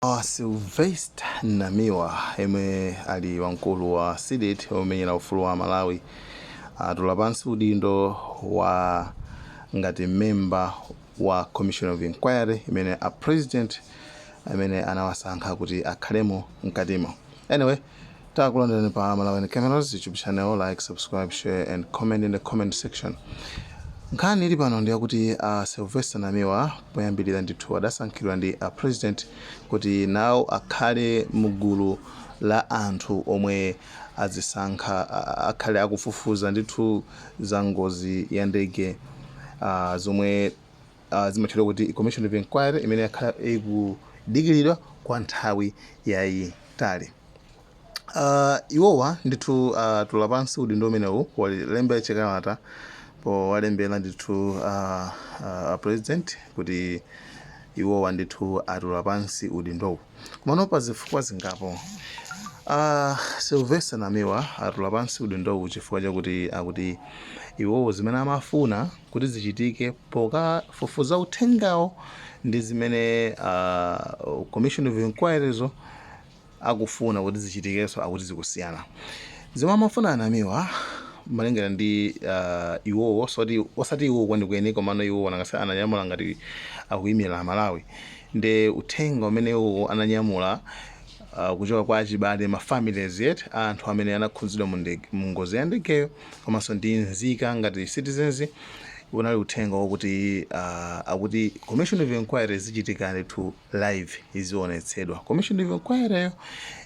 Sylvester Namiwa, yemwe ali wamkulu wa CDEDI omenyera ufulu wa Malawi, atula pansi udindo wa ngati member wa Commission of Inquiry imene a President amene anawasankha kuti akhalemo mkatimo. Anyway, takulandirani pa Malawi Cameras YouTube channel. Like, subscribe, share and comment in the comment section. Nkhani ili pano ndiyakuti Sylvester Namiwa poyambirira ndithu adasankhidwa ndi a President kuti nawo akhale mugulu la anthu omwe azisankha, akhale akufufuza ndithu za ngozi ya ndege, zomwe zimatchedwa kuti Commission of Inquiry imene yakhala ikudikiridwa kwa nthawi yayitali. Iwowa ndithu atula pansi udindo umenewu polemba chikalata, powalembera ndithu President kuti iwowa ndithu atula pansi udindowu. Komano pa zifukwa zingapo, Sylvester Namiwa atula pansi udindowu chifukwa chakuti akuti iwowo zimene amafuna kuti zichitike pokafufuza uthengawo ndi zimene Commission of Inquiry akufuna kuti zichitikenso akuti zikusiyana. Zomwe amafuna Anamiwa malingana ndi iwowo, soti osati iwowo kwenikweni, komano iwowo nakase ananyamula ngati akuyimira Malawi, ndi uthenga umene iwowo ananyamula kuchoka kwa achibale, ma families yet anthu amene anakhudzidwa mu ngozi ya ndegeyo, komanso ndi nzika ngati citizens, unali uthenga wokuti akuti Commission of Inquiry zichitika ndithu live, izionetsedwa Commission of Inquiry yo,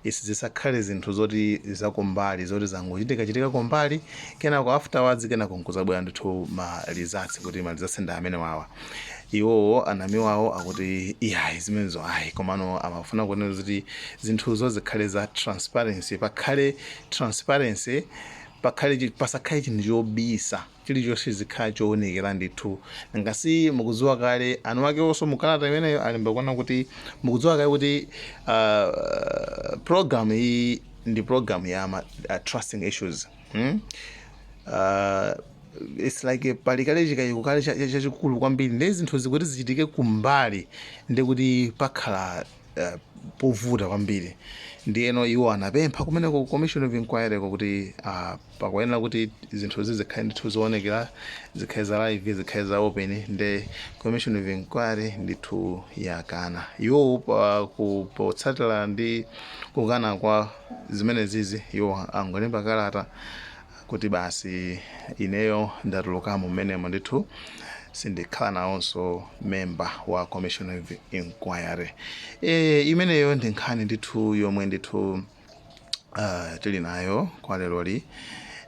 isizisakhale zinthu zoti zakumbali, zoti zangochitika chitika kumbali, kenako afterwards kenako nkuzabwera ndithu ma results, kuti ma results ndi amene wawa. Iwowo Anamiwawo akuti iyayi, zimenezo ayi, komano amafuna kunena kuti zinthuzo zikhale za transparency, pakhale transparency, pakhale pasakhale chinthu chobisa chilichonse, zikhala choonekera ndithu. Ngasi mukudziwa kale anu ake onso mukalata imeneyo alemba kuona kuti mukudziwa kale kuti program iyi ndi program ya ma trusting issues, It's like pali kale chikayiko kale chachikulu kwambiri, ndi zinthu zikuti zichitike kumbali ndi kuti pakhala povuta kwambiri. Ndiyeno iwo anapempha kumeneko ku Commission of Inquiry ko kuti pakuyenera kuti zinthu zizikhale ndithu zoonekera, zikhale za live, zikhale za open. Ndi Commission of Inquiry ndithu yakana. Iwo potsatira ndi kukana kwa zimene zizi, iwo angolemba kalata kuti basi, ineyo ndatulukamo mmenemo ndithu, sindikhala nawonso member wa Commission of Inquiry. Imeneyo ndi nkhani ndithu yomwe ndithu tili nayo kwa leroli.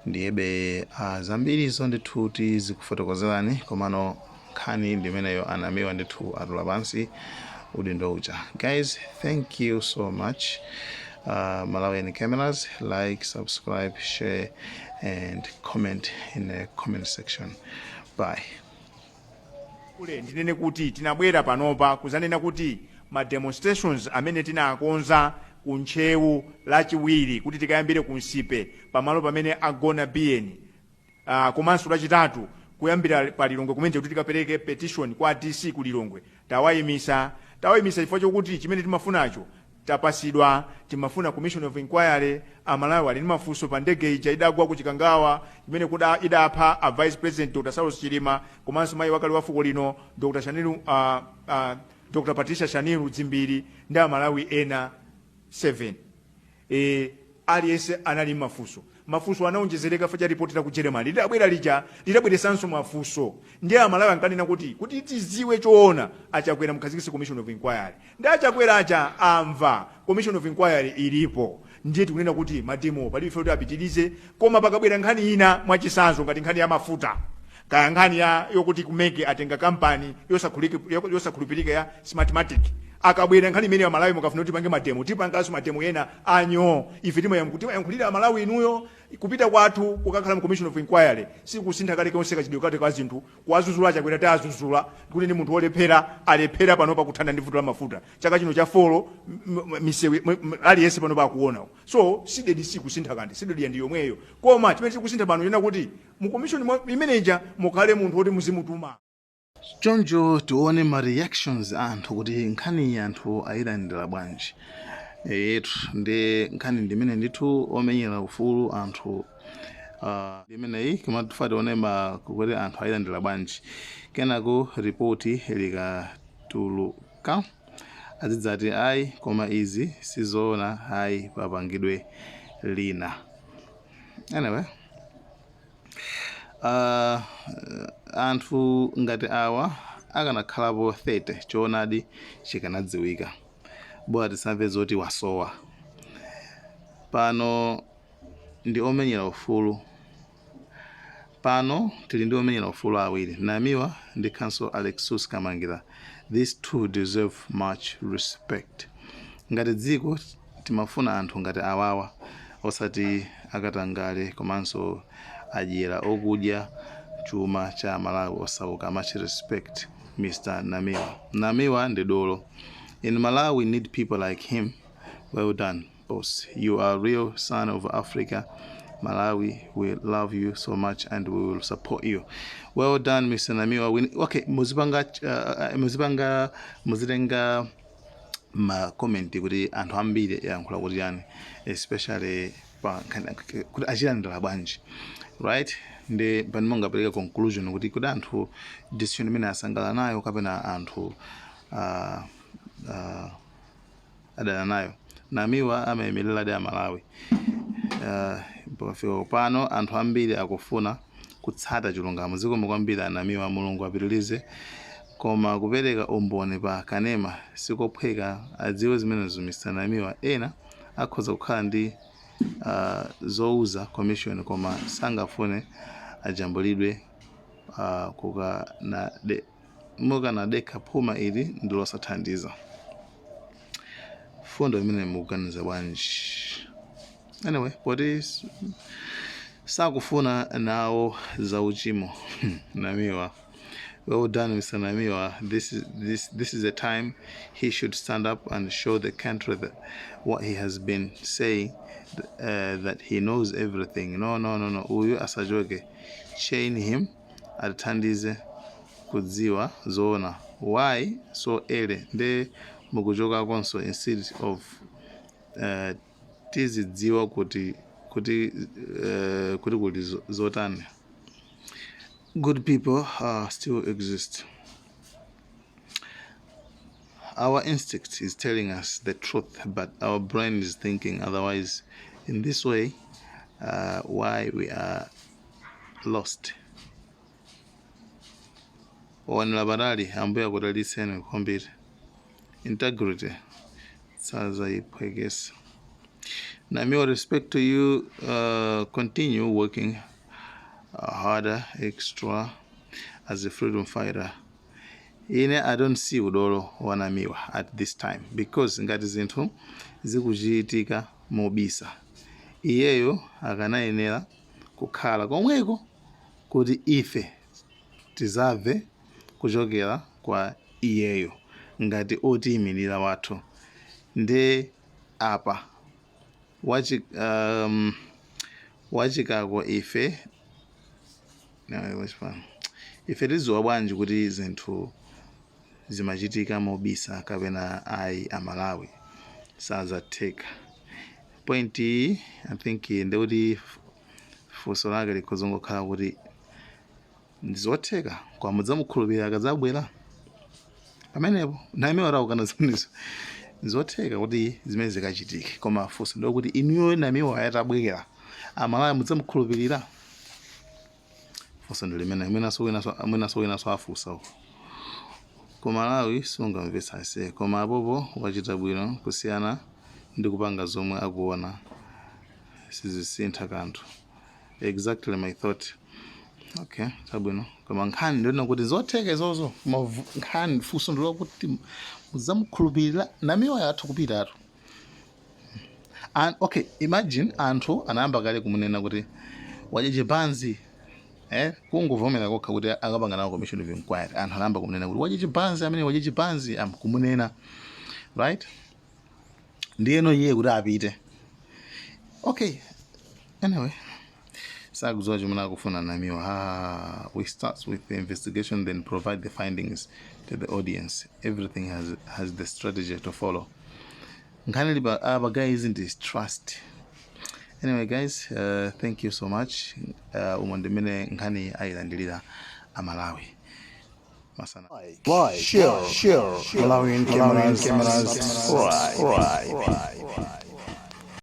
Ndiyebe zambirizo ndithu tizikufotokozerani, komano nkhani ndimeneyo, Anamiwa ndithu atula pansi udindo uja. Guys, thank you so much. Malawian Cameras, like, subscribe, share and comment in the comment section. Bye. Kule ndinene kuti tinabwera panopa kuzanena kuti ma demonstrations amene tinakonza ku Ntcheu Lachiwiri kuti tikayambire ku Nsipe pamalo pamene agona Biyeni, komanso Lachitatu kuyambira pa Lilongwe kumene kuti tikapereke petition kwa DC ku Lilongwe, tawayimisa. Tawayimisa chifukwa chokuti chimene timafunacho tapasidwa. Timafuna Commission of Inquiry. Amalawi ali ndi mafunso pa ndege ija idagwa ku Chikangawa imene kuda idapha a Vice President Dr Saulos Chilima, komanso mayi wakale wa fuko lino Dr Shanil, Dr Patricia Shanil Dzimbiri ndi Amalawi ena 7. Aliyense anali mafunso. Mafunso anaonjezereka fa cha ripoti la ku Germany lidabwera lija, lidabweresanso mafunso. Ndiye Amalawi ankanena kuti tiziwe choona, Achakwera mukhazikitse Commission of Inquiry. Ndi Achakwera acha amva, Commission of Inquiry ilipo. Ndiye tikunena kuti ma demo palibe ife kuti apitirize, koma pakabwera nkhani ina, mwachisanzo ngati nkhani ya mafuta, kaya nkhani ya yokuti ku MEC atenga kampani yosakhulupirika ya Smartmatic, akabwera nkhani imene ya Malawi, mukafuna kuti tipange ma demo, tipanganso ma demo ena anyo. Ife timayankhulira Amalawi inuyo. Kupita kwathu kukakhala mu Commission of Inquiry sikusintha kale konse kachidwe kate ka zinthu. Kuwazuzula Achakwera, tazuzula kuti ndi munthu wolephera, alephera panopa kuthana ndi vuto la mafuta chaka chino cha 4, misewu aliyense panopa akuona. So CDEDI sikusintha kanthu, CDEDI ndi yomweyo, koma chimene chikusintha pano chena kuti mu commission imeneja mukhale munthu woti muzimutuma. Choncho tione ma reactions a anthu kuti nkhaniyi anthu ayilandira bwanji. Eyetu, ndi nkhani ndimene ndithu omenyera ufulu anthu imeneyi, koma tifa tione ma kuti anthu ayilandira bwanji. Kenako ripoti likatuluka azidzati, "Ayi, koma izi sizoona, ayi, papangidwe lina." Anyway, anthu ngati awa akanakhalapo 30, choonadi chikanadziwika. Bola tisamve zoti wasowa. Pano ndi omenyera ufulu, pano tili ndi omenyera ufulu awiri, Namiwa ndi Counsel Alexious Kamangira. These two deserve much respect. Ngati dziko timafuna anthu ngati awawa, osati akatangale komanso adyera okudya chuma cha Malawi osauka. Much respect, Mr Namiwa. Namiwa ndi dolo. In Malawi we need people like him. Well done, boss. You are real son of Africa. Malawi, we love you so much and we will support you. Well done, Mr Namiwa. Okay, muzipanga muzipanga, muzitenga ma comment kuti anthu ambiri yankhula kuti yani, especially pa kuti achilandira bwanji, right? Ndi pano mungapereka conclusion kuti anthu decision imene asangala nayo kapena anthu adana nayo. Namiwa amayimirira di Amalawi. Pafika pano anthu ambiri akufuna kutsata chilungamo. Zikomo kwambiri Anamiwa, Mulungu apitirize. Koma kupereka umboni pa kanema sikophweka, adziwe zimenezo Mr Namiwa. Ena akhoza kukhala ndi zouza commission koma sangafune ajambulidwe. Mukanadekha phuma ili ndilosathandiza. Fundo imene mukuganiza bwanji? Anyway, poti sakufuna nawo zauchimo Namiwa. Well done, Mr Namiwa. This is a time he should stand up and show the country that what he has been saying, that he knows everything. No, no, no, no, uyu asachoke. Chain him, atithandize kudziwa zoona. Why so early? Nde mukuchokakonso instead of tizidziwa kuti kuli zotani. Good people still exist. Our instinct is telling us the truth, but our brain is thinking otherwise. In this way, why we are lost. Owanira patali, Ambuye akudalitseni kwambiri. Integrity sazayiphwekesa. Namiwa, respect to you. Continue working harder extra as a freedom fighter. Ine I don't see udolo wa Namiwa at this time, because ngati zinthu zikuchitika mobisa, iyeyo akanayenera kukhala komweko kuti ife tizamve kuchokera kwa iyeyo ngati otiyimirira wathu. Nde apa wachikako ife no, wachipano ife tidziwa bwanji kuti zinthu zimachitika mobisa kapena ayi? Amalawi sazatheka. Point iyi, I think, ndekuti funso lake likhoza kungokhala kuti ndizotheka kwa mudzamukhulupirira akadzabwera pamenepo. Namiwa atakukana zimenezo, ndizotheka kuti zimene zikachitike, koma funso ndikuti inuyo Namiwa atabwera, Amalawi mudzamukhulupirira? Funso ndi limene mwinaso winaso afunsa uko. Ku Malawi sungamvetsa ase, koma apopo wachita bwino kusiyana ndi kupanga zomwe akuona sizisintha kanthu. Exactly my thought. Okay, chabwino, koma nkhani ndiona kuti zotheka izozo, koma nkhani funso ndilokuti mudzamukhulupirira Namiwa yathu kupitatu? And okay, imagine anthu anayamba kale kumunena kuti wadya chibanzi, eh, kungovomera kokha kuti akapanga nawo commission of inquiry, anthu anayamba kumunena kuti wadya chibanzi amene, wadya chibanzi, am kumunena, right? Ndiyeno iye kuti apite. Okay, anyway, Sakudziwa chimene akufuna Namiwa. Ah, we start with the investigation, then provide the findings to the audience. Everything has the strategy to follow. Nkhani ili apa, guys, ndi trust. Anyway, guys, thank you so much. Umo ndimene nkhani ayilandilira Amalawi masana. Like, share, share, Malawian cameras, cameras, subscribe.